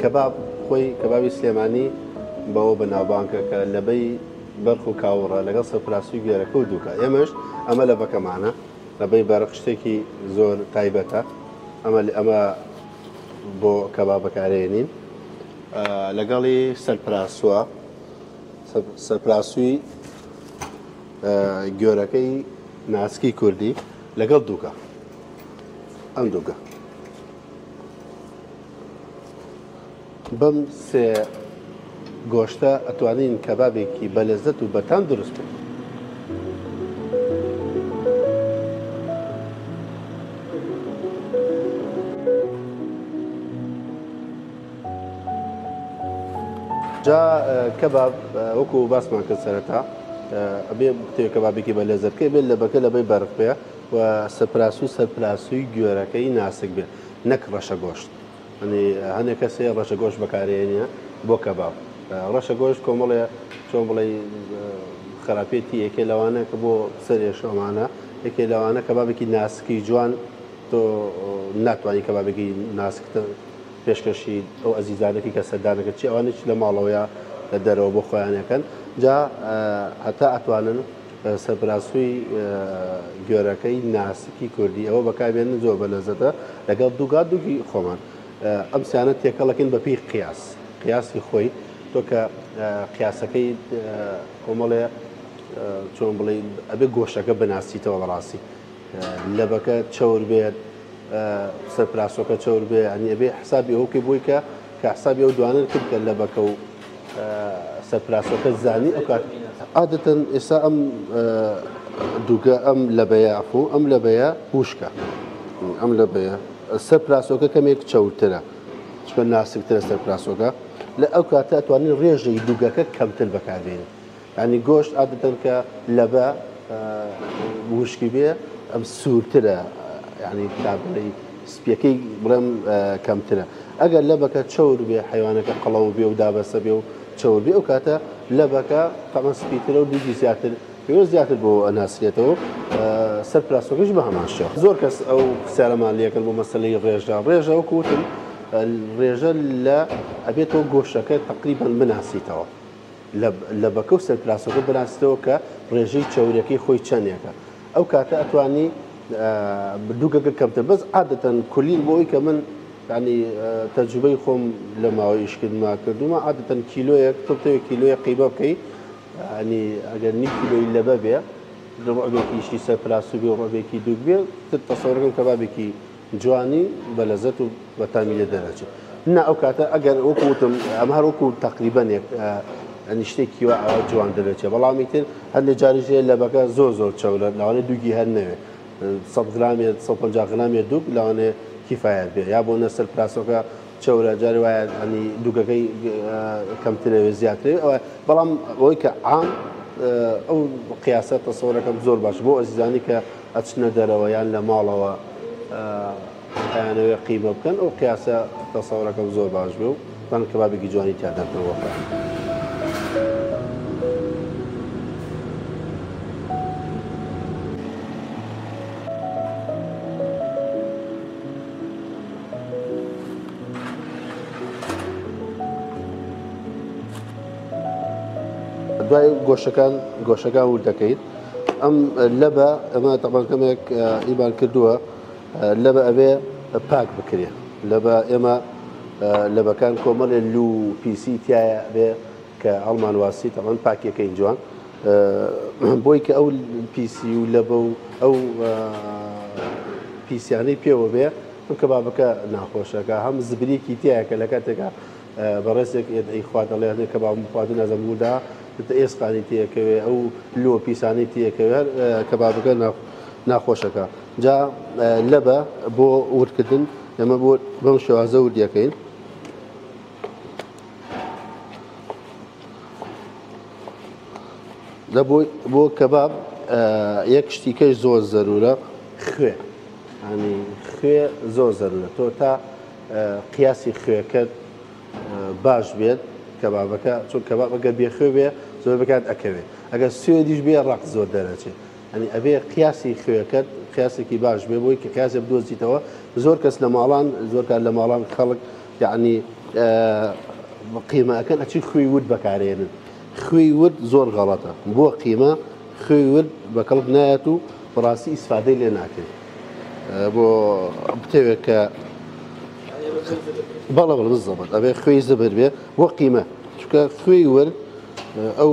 کەباب خۆی کەبابی سلێمانی بەوە بەناوبانکە کە لەبەی بەرخ و کاوڕە لەگەڵ سەرپراسوی گوێرەکە و دووکە. ئێمەش ئەمە لەبەکەمانە، لەبەی بەرخ شتێکی زۆر تایبەتە، ئەمە ئەمە بۆ کەباب بەکارێنین لەگەڵی سەرپراسووە، سەرپراسووی گوێرەکەی ناسکی کوردی لەگەڵ دووکە، ئەم دووکە بەم سێ گۆشتە ئەتوانین کەبابێکی بەلەزەت و بەتام دروست بکەین. جا کەباب وەکو باسمان کرد سەرەتا ئەبێ بتەوێ کەبابێکی بە لەزەت بکەی بێت لەبەکە لەبەی بەرق بێ و سەرپراسوو سەرپراسووی گوێرەکەی ناسک بێ نەک ڕەشە گۆشت. یانی هەندێک کەس هەیە ڕەشە گۆشت بەکارێنێ بۆ کەباب. ڕەشە گۆشت کۆمەڵێ چۆن بڵێ خراپێتی یەکێ لەوانە کە بۆ سەرێشەمانە، یەکێ لەوانە کەبابێکی ناسکی جوان تۆ ناتوانانی کەبابێکی ناسکتر پێشکەشی ئەو ئەزیزانەکی کە سەردانەکە چی ئەوانیش لە ماڵەوەیە لە دەرەوە بۆ خۆیانەکەن. جا هەتا ئەتوانن سەرپراسووی گوێرەکەی ناسکی کوردی ئەوە بەکاربێنن زۆر بەلەزەتە لەگەڵ دووگا دووگی خۆمان. ئەم سیانە تێکەڵەکەین بە پێی قیاس، قیاسی خۆی تۆ کە قیاسەکەی کۆمەڵێ چۆن بڵێ ئەبێ گۆشەکە بناسیتەوە بەڕاستی لەبەکە چەور بێت سەرپراسۆکە چەور بێ، یعنی ئەبێ حسابی ئەوکەی بۆی کە کە حسابی ئەو دوانە کرد کە لەبەکە و سەرپراسۆکە زانی ئەو کات عادەتەن ئێستا ئەم دووگە ئەم لەبەیە عفو ئەم لەبەیە وشکە، ئەم لەبەیە سەرپراسۆکە کەمێک چەورترە چونکە ناسکترە سەرپراسۆکە. لە ئەو کاتە ئەتوانین ڕێژەی دووگەکە کەمتر بەکاربێنین. یعنی گۆشت عادەتەن کە لەبە وشکی بێ ئەم سوورترە، یعنی تا بڵێی سپیەکەی بڵێم کەمترە. ئەگەر لەبەکە چەور بێ، حیوانەکە قەڵەو بێ و دابەسە بێ و چەور بێ، ئەو کاتە لەبەکە تەمەن سپیترە و دووگی زیاتر پێوە زیاتر بۆ ئەناسرێتەوە. سەر پراسۆکەش بە هەمان شێوە. زۆر کەس ئەو پرسیارەمان لێکرد بۆ مەسەلەی ڕێژە. ڕێژە وەکو وتم ڕێژە لە ئەبێتەوە گۆشتەکە تقریبا بناسیتەوە، لەبەکە و سەرپراسۆکە بناسیتەوە کە ڕێژەی چەورەکەی خۆی چەندێکە. ئەو کاتە ئەتوانی دووگەکە کەمتر، بەس عادەتەن کولین بۆ ئەوی کە من ینی تەجروبەی خۆم لە ماوەی ئیشکردما کردومە، عادەتەن کیلۆیەک تۆ بتەوێت کیلۆیەک قیمە بکەی، ینی ئەگەر نیو کیلۆی لەبە بێ، ڕعبێکیشی سەرپراسو بێ و ڕعبێکی دووگ بێ، تر تەسەورەکەم کەبابێکی جوانی بە لەزەت و بە تامی لێ دەرەچێت. نا ئەو کاتە ئەگەر وەکو وتم ئەمە هەر وەکو تقریبەنێک ینی شتێکی وا جوان دەرەچێت، بەڵام ئیتر هەندێک جاریش هەیە لەبەکە زۆر زۆر چەورە، لەوانەیە دووگی هەر نەوێ 100 گرامێ 150 گرامێ دووگ لەوانەیە کیفایەت بێ، یا بۆ نە سەرپراسۆکە چەورە جاری وایە ینی دووگەکەی کەمترەوێ زیاترەوێ. ئەوە بەڵام ئەوەی کە عام ئەو قیاسە تەسەورەکەم زۆر باش بۆ ئەزیزانی کە ئەچنە دەرەوە یان لە ماڵەوە ئەیانەوێ قیمە بکەن، ئەو قیاسە تەسەورەکەم زۆر باش بێ و بەن کەبابێکی جوانی تیا دەرکەن بۆ خۆیان. دوای گۆشەکان گۆشەکان ورد دەکەیت. ئەم لەبە ئەمە تەبان کەمێک ئیمان کردووە، لەبە ئەبێ پاک بکرێ. لەبە ئێمە لەبەکان کۆمەڵێ لوو پیسی تایە بێ کە هەڵمان واسی تەبان پاکیەکەین جوان، بۆی کە ئەو پیسی و لەبە و ئەو پیسیانەی پێوە بێ ئەم کەبابەکە ناخۆشەکە. هەم زبرێکی تایە کە لە کاتێکا بەڕێزێک ئێدعی خوا دەڵێ هەندێک کەبابم خواردن نازانم بوودا ئێسقانی تێکەوێ، ئەو لۆ پیسانەی تێکەوێ، هەر کەبابەکە ناخۆشەکە. جا لەبە بۆ وردکردن ئێمە بۆ بەم شێوازە وردیەکەین. لە بۆ کەباب یەک شتیکەش زۆر زەرورە، خوێ. ینی خوێ زۆر زەرورە. تۆ تا قیاسی خوێکەت باش بێت کەبابەکە، چون کەباب ئەگەر بێخوێ بێ زۆر بکات ئەکەوێت، ئەگەر سوێدیش بێ ڕق زۆر دەرەچێت. ینی ئەبێ قیاسی خوێکەت قیاسێکی باش بێ بۆی کە قیاسێ بدۆزیتەوە. زۆر کەس لە ماڵان، زۆر کار لە ماڵان خەڵک یعنی قیمە ئەکەن ئەچی خوێی ورد بەکارێنن خوێی ورد زۆر غەڵەتە بۆ قیمە خوێی ورد بە کەڵک نایەت و بەڕاستی ئیسفادەی لێ ناکرێت بۆ بتەوێت کە بەڵێ بەڵێ بزەبت ئەبێ خوێی زبر بێ بۆ قیمە چونکە خوێی ورد ئەو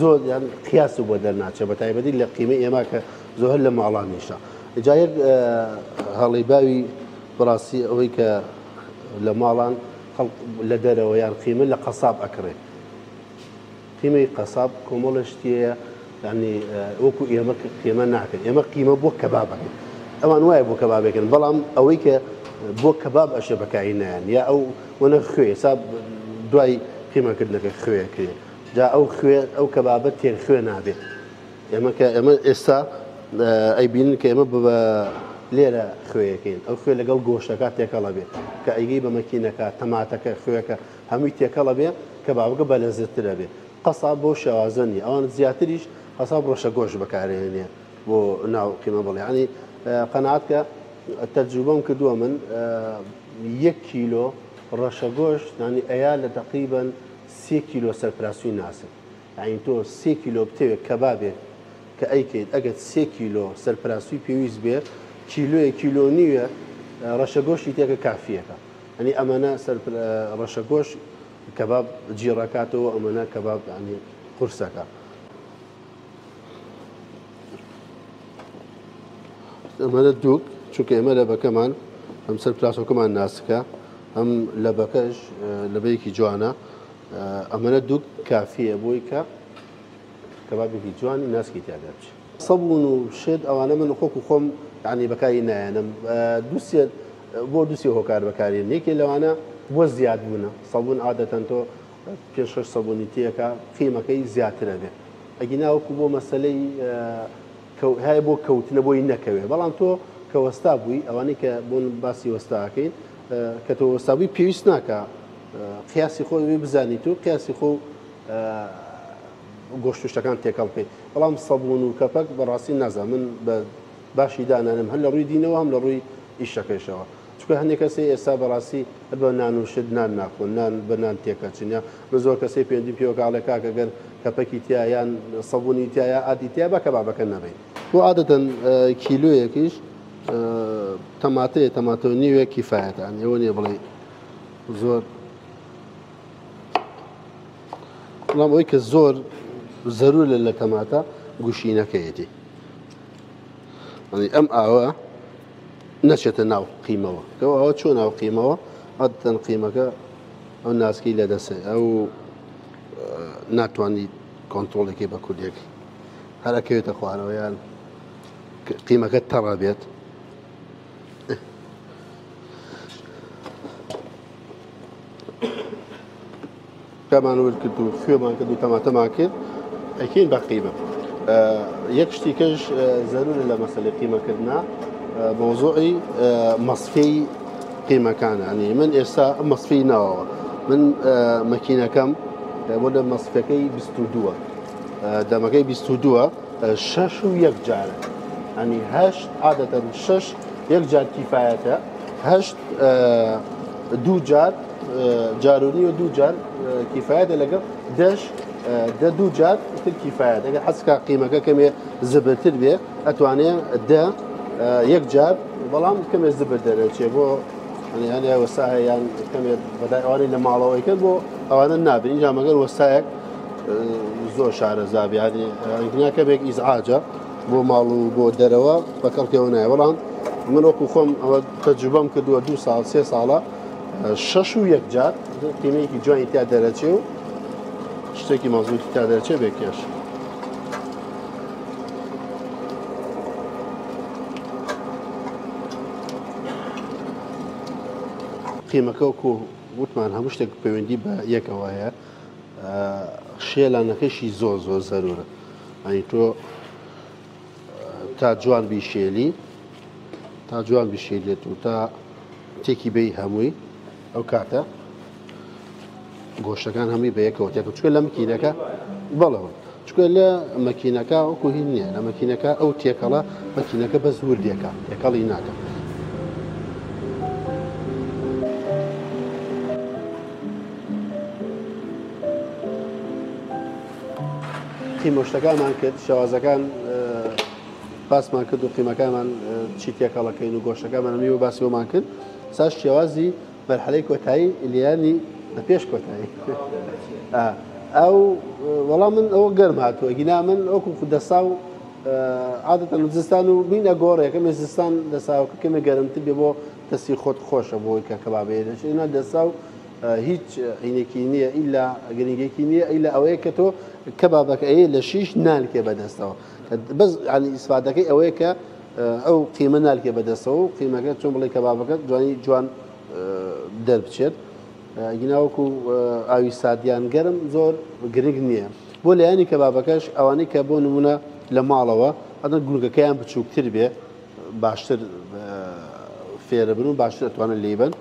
زۆر یان قیاس بۆ دەرناچێت بە تایبەتی لە قیمەی ئێمە کە زۆر لە ماڵانیشە جا یەک هەڵی باوی بەڕاستی ئەوەی کە لە ماڵان خەڵک لە دەرەوە یان قیمە لە قەساب ئەکڕێ قیمەی قەساب کۆمەڵە شتیەیە یعنی وەکو ئێمە قیمە ناکەن ئێمە قیمە بۆ کەبابەکەن ئەوان وایە بۆ کەبابێکن بەڵام ئەوەی کە بۆ کەباب ئەشێ بەکاری نایەن یا ئەو وەنە خوێ سا دوای قیمەکردنەکە خوێ کرێ جا ئەو خوێ ئەو کەبابە تێر خوێ نابێت ئێمە کە ئێمە ئێستا ئەیبینن کە ئێمە بە لێرە خوێیەکەین ئەو خوێ لەگەڵ گۆشتەکە تێکەڵە بێ کە ئەیگەی بە مەکینەکە تەماتەکە خوێەکە هەمووی تێکەڵە بێ کەبابەکە بەلەزترە بێ قەساب بەو شێوازە نیە ئەوان زیاتریش قەساب ڕەشە گۆشت بەکارهێنێ بۆ ناو قیمە بڵێ ینی قەناعەت کە تەجروبەم کردووە من یەک کیلۆ ڕەشە گۆشت ینی ئەیا لە تقریبا سێ کیلۆ سەرپراسوی ناسک یعنی تۆ سێ کیلۆ بتەوێت کەبابێک کە ئەیکەیت ئەگەر سێ کیلۆ سەرپراسوی پێویست بێ کیلۆیە کیلۆ نیوە ڕەشە گۆشتی تێکە کافیەکە ئەنی ئەمەنە سەر ڕەشە گۆشت کەباب جیڕەکاتەوە ئەمەنە کەباب ینی قورسەکە. ئەمەنە دووک چونکە ئێمە لەبەکەمان هەم سەر پلاسۆکەمان ناسکە هەم لەبەکەش لەبەیەکی جوانە ئەمەنە دووک کافیە بۆی کە کەبابێکی جوانی ناسکی تیا دەرچێت. سەبوون و شت ئەوانە من خۆک و خۆم یعنی بەکاری نایەنم دووسێ بۆ دووسێ هۆکار بەکارێن یەکێ لەوانە بۆ زیاد بوونە سەبوون عادەتەن تۆ پێ شەش سەبوونی تێکە قیمەکەی زیاترە بێ ئەگینا وەکو بۆ مەسەلەی هەیە بۆ کەوتنە بۆی نەکەوێ بەڵام تۆ کە وەستا بووی ئەوانەی کە بۆن باسی وەستاکەین کە تۆ وەستا بووی پێویست ناکە قیاسی خۆی بزانیت و قیاسی خۆ گۆشت و شتەکان تێکەڵ بکەیت بەڵام سەبوون و کەپەک بەڕاستی نازانم من بە باشی دانانم هەر لە ڕووی دینەوە هەم لە ڕووی ئیشەکەیشەوە چونکە هەندێک کەسێ ئێستا بەڕاستی هەر بە نان و شت نان ناخۆن نان بە نان تێکەچن یا من زۆر کەسێ پێوەندیم پێوە کاڵێ کاکە گەر کەپەکی تیا یان سەبوونی تیا یا ئادی تیا بە کەبابەکە نەبین بۆ عادەتەن کیلۆیەکیش تەماتەیە تەماتە و نیوێک کیفایەتە ئەوە نییە بڵێ زۆر بەڵام ئەوەی کە زۆر زەرورە لە تەماتە گوشینەکەیەتی ئەم ئاوە نەچێتە ناو قیمەوە کەەوە ئەوە چۆن ناو قیمەوە ئەتەن قیمەکە ئەو ناسکی لە دەسێ ئەو ناتوانانی کۆنتترۆلێکی بە کوردێک هەرەکەوێتە خوارەوە یان قیمەکە تەڕە بێت. کەمان ورد کرد و خوێمان کرد و تەماتەمان کرد ئەکەین بە قیمە یەک شتی کەش زەرورە لە مەسەلەی قیمەکردنا مەوزوعی مەسفەی قیمەکان ینی من ئێستا مەسفی ناوەوە من مەکینەکەم بۆ لە مەسفەکەی 22 دەمەکەی 22 شەش و یەک جارە ئەنی هەشت عادەتەن شەش یەک جار کیفاەتە هەشت دوو جار جارونی و دوو جار کیفاەتە لەگەڵ دەش دە دوو جار تر کیفاەت ئەگەر حەزکا قیمەکە کەمێ زبرتر بێ ئەتوانێ دە یەک جار بەڵام کەمێ زبر دەرەچێ بۆ هەنێ وەسا یان کەمێ بەدای ئەوانەی لە ماڵەوەی کرد بۆ ئەوانە نابن اینجا مەگەر وەسایەک زۆر شارەزا بێ یانی ئەگینا کەمێک ئیزعاجە بۆ ماڵ و بۆ دەرەوە بە کەڵکەوە نایە بەڵام من وەکو خۆم ئەوە تەجروبەم کردووە دوو ساڵ سێ ساڵە شەش و یەک جار قیمەیەکی جوانی تیا دەرەچێ و شتێکی مەزبووتی تا دەرەچێ بێ کێش. قیمەکە وەکو وتمان هەموو شتێک پەیوەندی بە یەکەوە هەیە شێلانەکەشی زۆر زۆر زەرورە ئەنی تۆ تا جوان بیشێلی تا جوان بیشێلێت و تا تێکی بی هەمووی ئەو کاتە گۆشتەکان هەمووی بە یەکەوە تێکە چکە لە مکینەکە بەڵەوە چکە لە مەکینەکە وەکو هین نییە لە مەکینەکە ئەو تێکەڵە مەکینەکە بەس وردێکە تێکەڵی ناکە. قیمە شتەکانمان کرد، شێوازەکان باسمان کرد و قیمەکانمان چی تێکەڵەکەین و گۆشتەکانمان هەمووی باسی ئەومان کرد. ساش شێوازی مەرحەلەی کۆتایی لیانی لە پێش کۆتایی ئەو وەڵام من ئەوە گەرم هاتووە گینا من وەکو دەسا و عادەتەن زستان و بین ئەگۆڕێکە من زستان دەساوەکە کەمێ گەرمتر بێ بۆ دەستی خۆت خۆشە بۆی کە کەبابەیە دەچێت ئینا دەسا و هیچ عینێکی نییە ئیلا گرنگێکی نییە ئیلا ئەوەیە کە تۆ کەبابەکە ئەیە لە شیش نالکێ بەدەستەوە بەس ینی ئیسفادەکەی ئەوەیە کە ئەو قیمە نالکێ بەدەستەوە و قیمەکە چۆن بڵێ کەبابەکە جوانی جوان دەربچێت گیناوەکو ئاوی سادیان گەرم زۆر گرنگ نییە بۆ لایەنی کەبابەکەش ئەوانەی کە بۆ نمونە لە ماڵەوە ئەدەن گونگەکەیان بچووکتر بێ باشتر فێرە بن و باشتر ئەتوانن لێی بن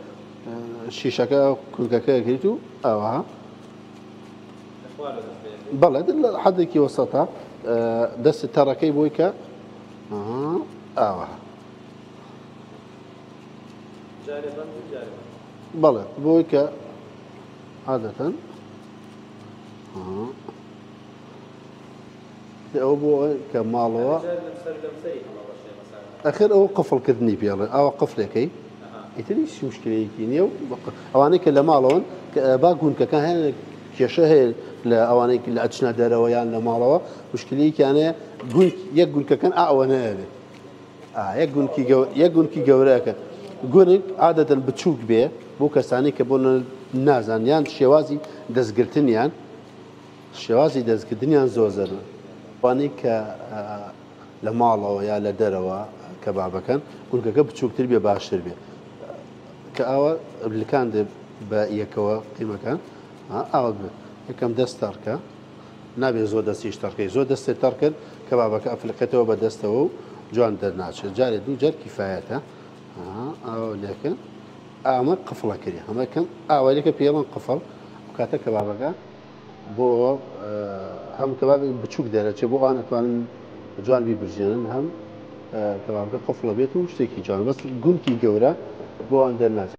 شیشەکە کونکەکە ئەگریت و ئەوها بەڵێ حەدێکی وەسەتە دەستی تەڕەکەی بۆی کە ئاوە بەڵێ بۆی کە عادەتەن ئەوە بۆ کە ماڵەوە ئەخر ئەوە قفڵکردنی پێڵێ ئەوە قفلەکەی ئیتر هیچ مشکلەیەکی نییە و ئەوانەی کە لە ماڵەوەن با گونکەکان هەیە کێشە هەیە لە ئەوانەی لە ئەچنە دەرەوە یان لە ماڵەوە مشکلەیەکیانەیە گون یەک گونکەکەن ئەوە نەیەبێت یەک گونکی یەک گونکی گەورەکە گونک عادەتەن بچووک بێ بۆ کەسانی کە بۆ نازان یان شێوازی دەستگرتنیان شێوازی دەستکردنیان زۆر زەرە ئەوانەی کە لە ماڵەوە یا لە دەرەوە کەبابەکەن گورگەکە بچووکتر بێ باشتر بێ کە ئاوە لکان دێ بە یەکەوە قیمەکان ئاوە بێ یەکەم دەست تەڕکە نابێ زۆر دەستیش تەڕکەی زۆر دەستێ تەڕ کرد کەبابەکە ئەفلقێتەوە بە دەستەوە و جوان دەرناچێت جارێ دوو جار کیفایەتە ئاوە لێکە ئەمە قفڵەکەی هەمەکەم ئاوای لەکە پێڵەن قفڵ کاتە کەبابەکە بۆ هەم کەبابێک بچووک دەرەچێت بۆ ئەوان ئەتوانن جوان بیبرژێنن هەم کەبابەکە قفڵە بێت و شتێکی جوان بەس گونکی گەورە بۆ ئەوان دەرناچێت.